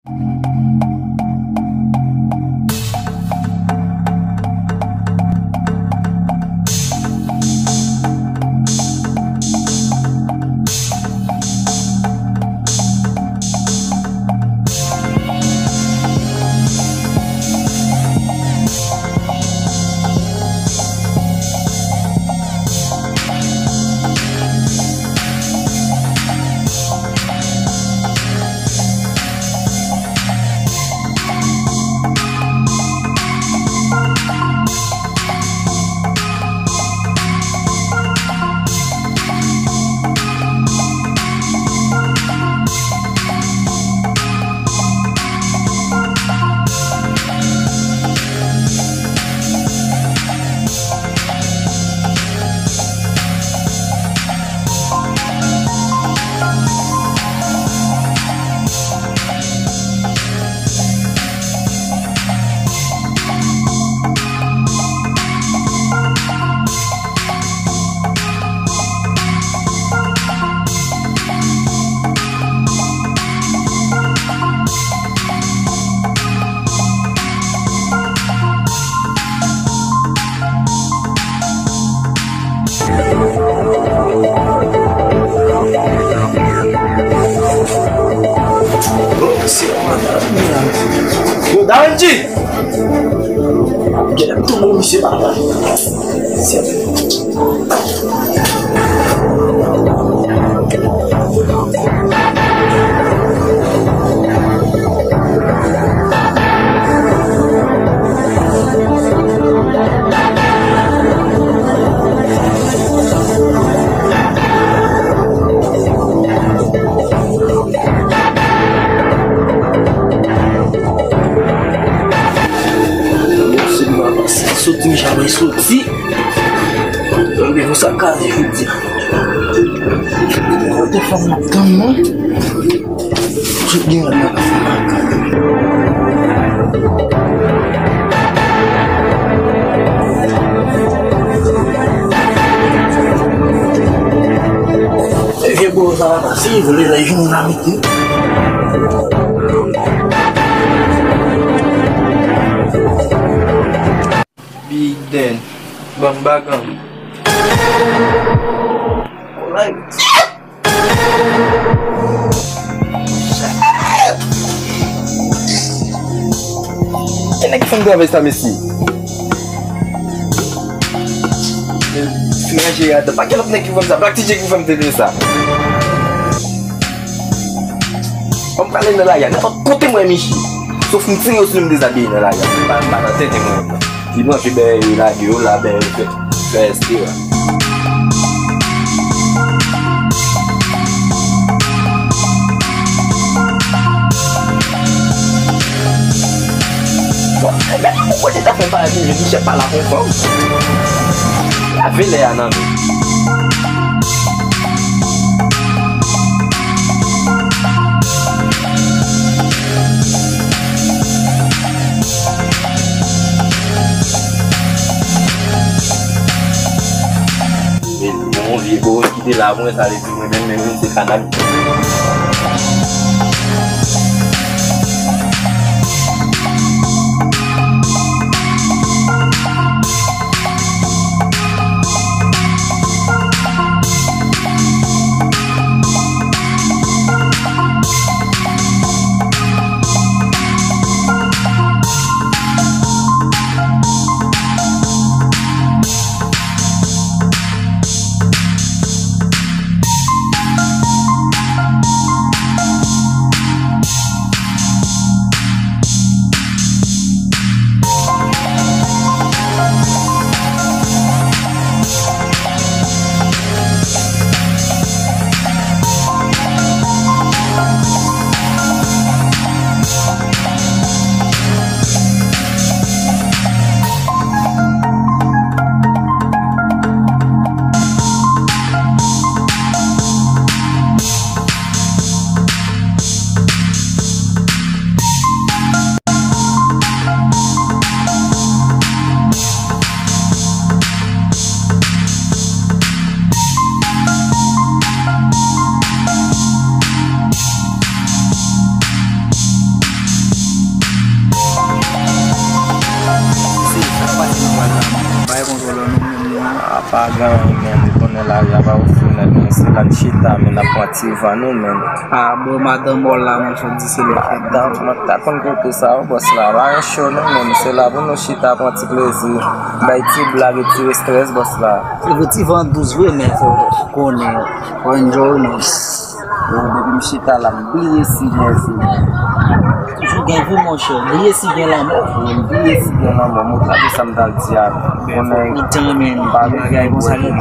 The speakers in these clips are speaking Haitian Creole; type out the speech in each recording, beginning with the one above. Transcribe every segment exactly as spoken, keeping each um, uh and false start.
Yo, Darenji! Genlè m tonbe misye papa. Soti, m jan mwen soti. Mwen devan sa kaze jodi a. Kote fanm nan tann mwen? Tout gen la. E vye bò sa va pase, vle lè joun la mete. Biden, ban m bagan m. Alright. Ki nèg ki fè m travay sa, mesye? Franje adan. Pa gen lòt nèg ki fè m sa. Black T J ki fè m tande sa. Ban m pale nan lari a. Nenpòt kote mwen, Michi. Sof m tire yo si m dezabiye nan lari a. M pa, m pa nan tenten mwen. Li branche bèyè yo, lage yo la, bèyè yo fè, fè espera. Bon, men ou kote ta fè m pale, Michel pale ak yon fanm. Lave lè a nan men. Men bon, vye bout ki te la, mwen, sa vle di mwen menm, menm, menm, se kanal. A, pa gen anyen, men, ou konnen lari a pa ofri nèg, men se la n chita, men n ap pran ti van nou, men. A, bon, madanm ou la, mwen sot di se lè fèt. Madanm, mwen ta konn kote sa, wi, bòs la. Pa gen cho, non, men se la pou nou chita, pran ti plezi, bay ti blag, retire estrès, bòs la. Se vre, ti van dous vre, men fò konnen, fò enjoy, non. Yo, depi m chita la, m bliye si gen si. Toujou gen vi, monchè. Bliye si gen lanmò. Wi, m bliye si gen lanmò. M oblije sa m t al di a. Konnen pa gen bagay konsa, men.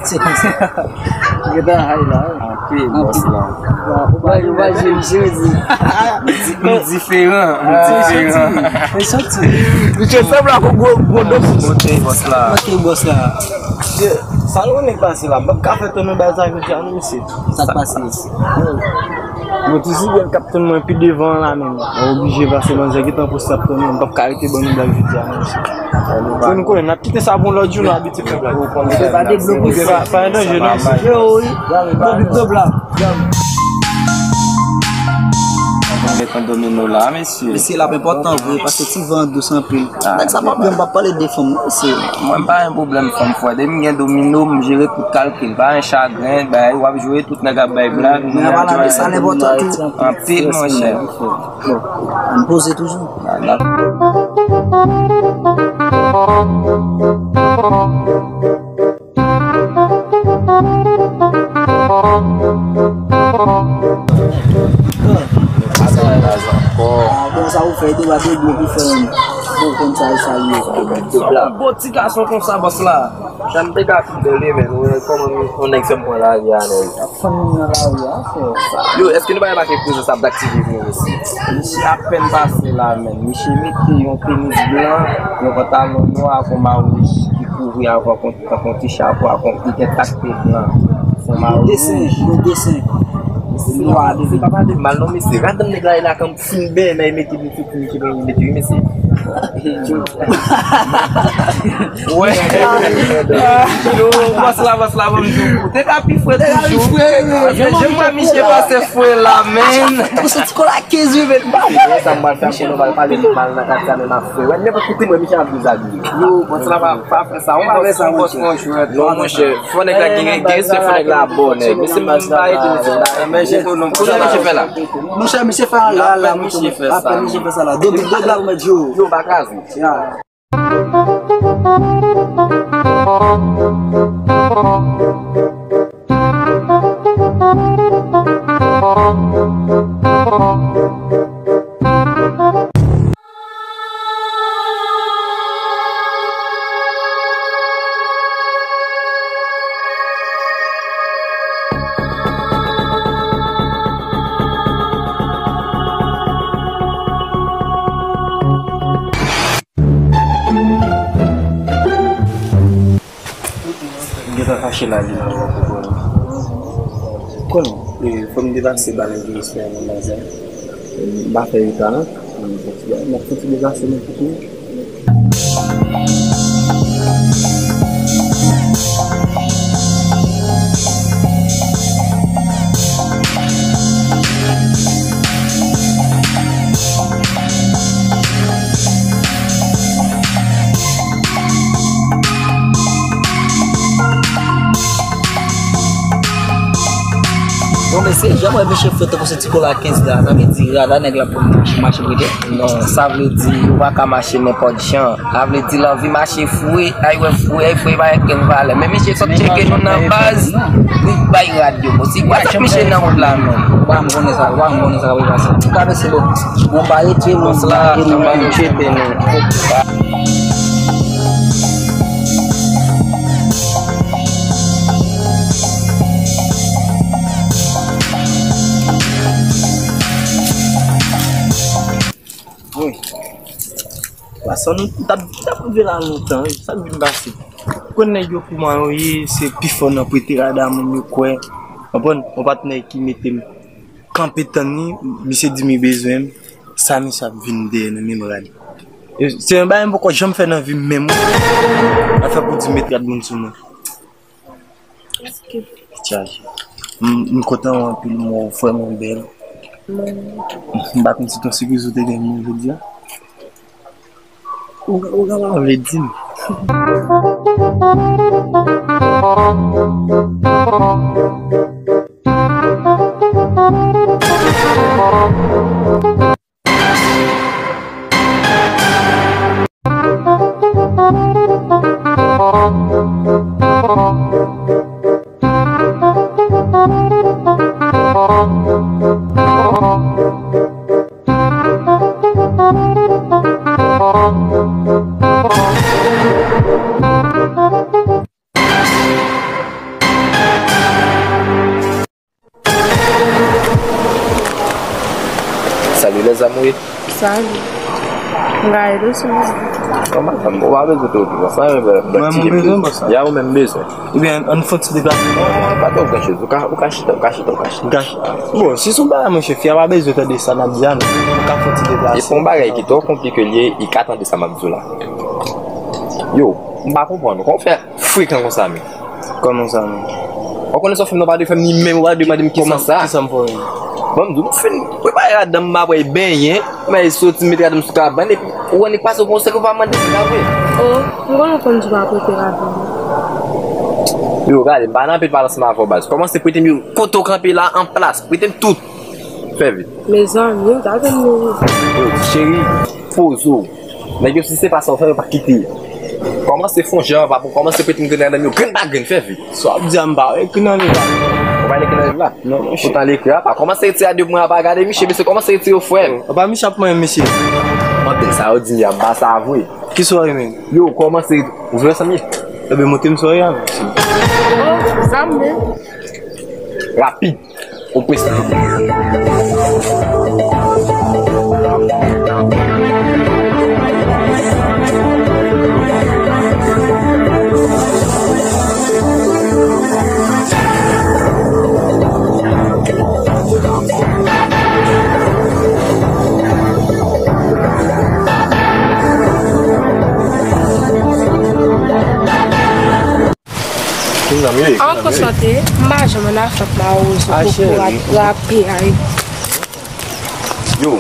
Se konsa. Gen bagay la, wi. Anpil, bòs la. Ou pa, ou pa jwe, misye di. M diferan, m diferan. Misye sanble ak yon gwo, gwo dòm. Monte, bòs la. Monte, bòs la. Sa nou nèg pase la, m p ap ka fè tann nou bay sa jodi a non, mesye. Sa k pase? Mwen ti sou byen k ap tann mwen pi devan an la menm. Mwen oblije pase bann zè gentan poste ap tann mwen, m p ap ka rete ban nou blag jodi a non, mesye. Bon, nou konnen, n ap kite sa pou yon lòt jou, nou abitye fè blag. Pa, pa gen danje non, mesye. Yo, wi. Yo, wi. Yo, wi. Yo, wi. Met yon domino la, mesye. Mesye, l ap enpòtan vre, paske ti van an dous anpil. Nèg sa p ap janm pa pale de fanm, non, mesye. Mwen pa gen pwoblèm fanm, frè. Depi m gen domino, m jere tout kalkil. Pa gen chagren, bay, w ap jwe, tout nèg ap bay blag. Men nou ap pale de sa, l enpòtan tou. Anpil, monchè. Bon, ann poze toujou. Ah, bon, sa ou fè, te ba de gwo pou fè yon. Bon, konn sa, e sa ye. Bon, bon ti gason konsa, bòs la. Jan m te ka fidèl, men, ou wè kòman yon nèg fè m pran lari a, nèg. Fanm nan lari a, frè. Yo, èske nou pa remake prezans ap aktive vre isi? Misye apèn pase la, men. Misye mete yon tenis blan, yon pantalon nwa ak yon mawon ki kouvri avè yon, yon ti chapo ak yon, li gen takte blan. Yon mawon desen, wouj. Yon desen. Misye nwa, se pa pale mal non, mesye. Gad nèg la, e la kan fin ben, men mete li sou pou mete, mete wi, mesye. Wè. Yo, bòs la, bòs la, ban m di w. Te ka pi fre toujou. Jan m wè misye pase fre la, men. Ou santi kò la kenz wi, men. Sa m pral fè, nou pral pale mal nan kat sa, men m ap fre. Wè, nenpòt kote m wè misye ap dezabiye. Yo, bòs la, pa, pa fè sa. Ou pa fè sa, bòs, monchè. Non, monchè. Fò nèg la gen, gen respè, fò nèg la bon nèg. Misye menm pa ede misye la. Men jete w non. Kounye a misye fè la. Monchè, misye fè an la, la, monchè. Apre misye fè sa la. Dobi, dobi la, mwen di w. Yo, pa kraze. Ya. M gentan fache la, li nan wòk ou. Konnen, e, fò m depase ba nèg yo respè nan baz la. M pa fè eta, non. M ap fouti depase men pitit. Bon, mesye, jan m wè mesye fre tankou se ti kola kenz la, sa vle di rada nèg la pou mache prete? Non, sa vle di ou pa ka mache nenpòt jan. Sa vle di l anvi mache fre, ay wè fre, ay fre pa gen kenn valè. Men misye sot tcheke nou nan baz, li bay rad yo. Bon, se kwa sa misye nan wout la menm? Ou pa m konnen sa, ou pa m konnen sa k ap pase. Antouka, mesye, bon, bon, pa rete, bòs la, nou pa tcheke nou. Wi. Paske nou t ap, t ap rive la lontan, wi. Sa k vin pase? Konn nèg yo kouman yo ye, se pifò nan prete rada moun yo kwè. Konprann? Yon patnè ki mete m kanpe tann li, misye di m li bezwen m, sa misye ap vin dèyè nan menm rad. E se yon bagay m poko janm fè nan vi m menm, wi. Afè pou di met rad moun sou mwen. Chaje. M, m kontan wè w anpil, m wè w vrèman bèl. M pa konn si t on sipriz ou te gen pou mwen jodi a. Ou, ou ka pa vle di m. Salut les amoureux. Salut. M ka ede w si w bezwen. Non, madanm, ou pa bezwen te okipe sa, men bèl ti. Mwen, mwen bezwen pa sa. Ya, ou menm bezwen. Ebyen, ann fè yon ti deplase. Non, pa twò gran choz. Ou ka, ou ka chita, ou ka chita, ou ka chita. Ou ka chita. Bon, si se yon bagay, monchè, fi a pa bezwen tande sa n ap di a, non. Ou ka fè yon ti deplase. E pa yon bagay ki twò konplike l ye, li ka tande sa m ap di w la. Yo, m pa konprann ou. Kòman w fè frekan konsa, men? Kòman sa, men? Ou konnen sa w fè m nan, ou pa dwe fè m ni menm, ou pa dwe mande m kisa sa. Kisa m fè w menm? Bon, m di w, m fin prepare ladan m, m apre benyen, m al soti, m mete ladan m sou kabann, epi ou annik pase, ou konn se ke w pa mande m la vre. Oh, m konnen w konn di w pa prepare ladan m. Yo, gade, m pa nan anpil pale ansanm avè w, baz. Kòmanse prete m yo, kote w kanpe la, an plas, prete m tout. Fè vit. Mezanmi, gade m. Yo, cheri, poze w. Nèg yo, si se pa sa w fè, yo pa kite. Kòmanse fè yon jan, pa pou kòmanse prete m grenn ladan m yo, grenn pa grenn, fè vit. Sa w ap di a, m pa wè ekri nan liv la. Ou pa wè ekri nan liv la? Non, monchè. Poutan li ekri apa. Kòmanse retire a de pou mwen apa, gade misye, mesye, kòmanse retire yo, frè m. Apa misye ap manyen mesye? Anpil sa yo di m ya, m pa sa vre. Ki swa menm? Yo, kòmanse, ou vle sa m ye? Ebyen, montre m swa ya, mesye. Oh, sa m menm. Rapid. Ou prese. Ankò sante, m pa janm ann afè ak mawozo, kokorat, rapè a yo. Yo,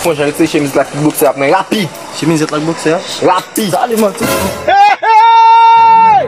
fò jan retire chemiz la ak boksè ap mwen rapid. Chemiz la ak boksè? Rapid. Sa li manti. Hey, hey!